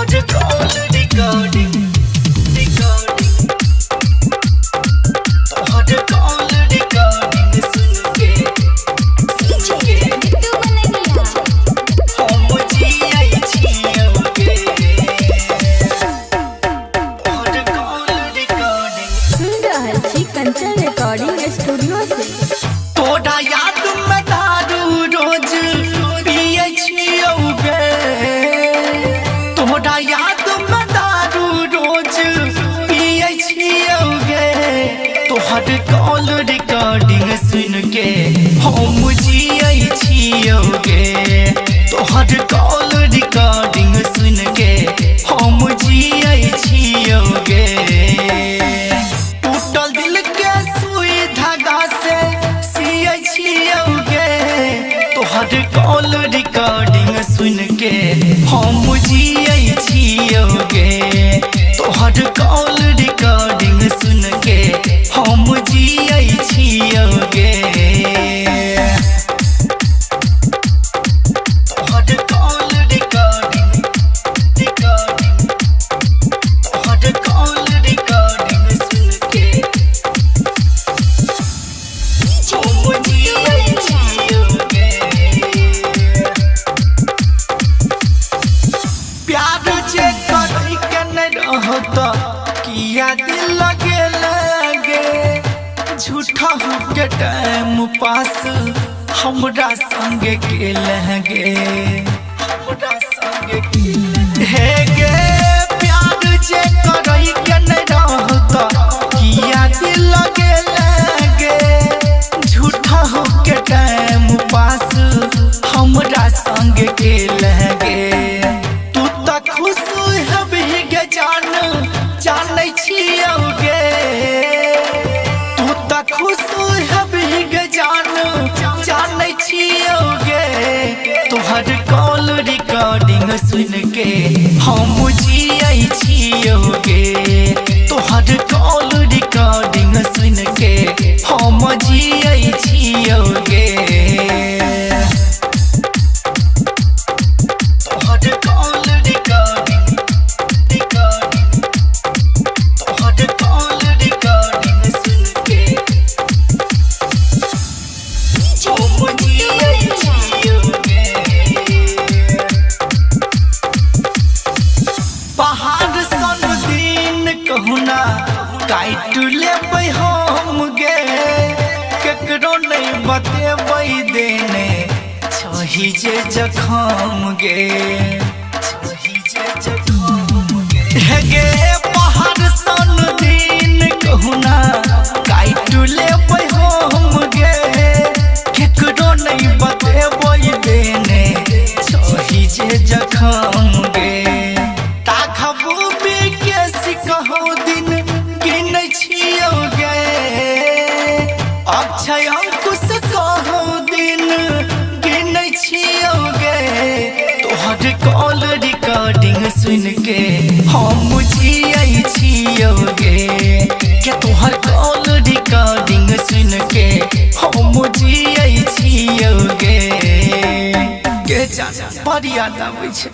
तोहर call recording recording, तोहर call recording सुन के, सुन के बिट्टू मलंगिया। हम जियै छियौ गे। तोहर कॉल रिकॉर्डिंग। सुन रहल छी कंचन रिकॉर्डिंग स्टूडियो से। तोरा याद में दारू रोज पियै छियौ गे। तोरा याद में दारू रोज पियै छियौ गे। तोहर कॉल रिकॉर्डिंग सुन के हम जियै छियौ गे। तोहर कॉल रिकॉर्डिंग सुन के हम जियै छियौ गे। टूटल दिल के सुई धागा से सियै छियौ गे। तोहर कॉल रिकॉर्डिंग सुन के हम जियै छियौ गे। तोहर कॉल रिकॉर्डिंग सुन के हम जियै छियौ गे। तोहर कॉल रिकॉर्डिंग रिकॉर्डिंग, तोहर कॉल रिकॉर्डिंग सुन के हम जियै छियौ गे। प्यार जे करै के नै रहत किया दिल लगे लगे। झूठा हो के टाइम पास हमरा संगे के लगे, हमरा संगे के लगे। हे गे, प्यार जे करै के नै रहत किया दिल लगे लगे। झूठा हो के टाइम पास हमरा संग के लगे। तू त खुश हबही गे जान, जानै छियौ गे। तू त खुश हबही गे जान, जानै छियौ गे। तोहर कॉल रिकॉर्डिंग सुन के हम जियै छियौ गे। तोहर कॉल रिकॉर्डिंग सुन के हम जियै छियौ गे। तोहर कॉल रिकॉर्डिंग रिकॉर्डिंग, तोहर कॉल रिकॉर्डिंग सुन के हम जियै छियौ गे। पहाड़ सन दिन कहुना काटि लेबै हम गे। केकरो नहि बतेबै देने छही जे जखम गे, छही जे जखम गे। हे गे, पहाड़ सन दिन कहुना काटि लेबै हम गे। केकरो नहि बतेबै देने छही जे जखम गे। ताखबू के सिकहो दिन गिनै छियौ गे। अक्षय अंकुश कहो दिन गिनै छियौ गे। तोहर कॉल रिकॉर्डिंग सुन के हम जियै छियौ गे। के तोहर कॉल रिकॉर्डिंग सुन के हम जियै छियौ गे। गे जान, बड़ याद आबै छै।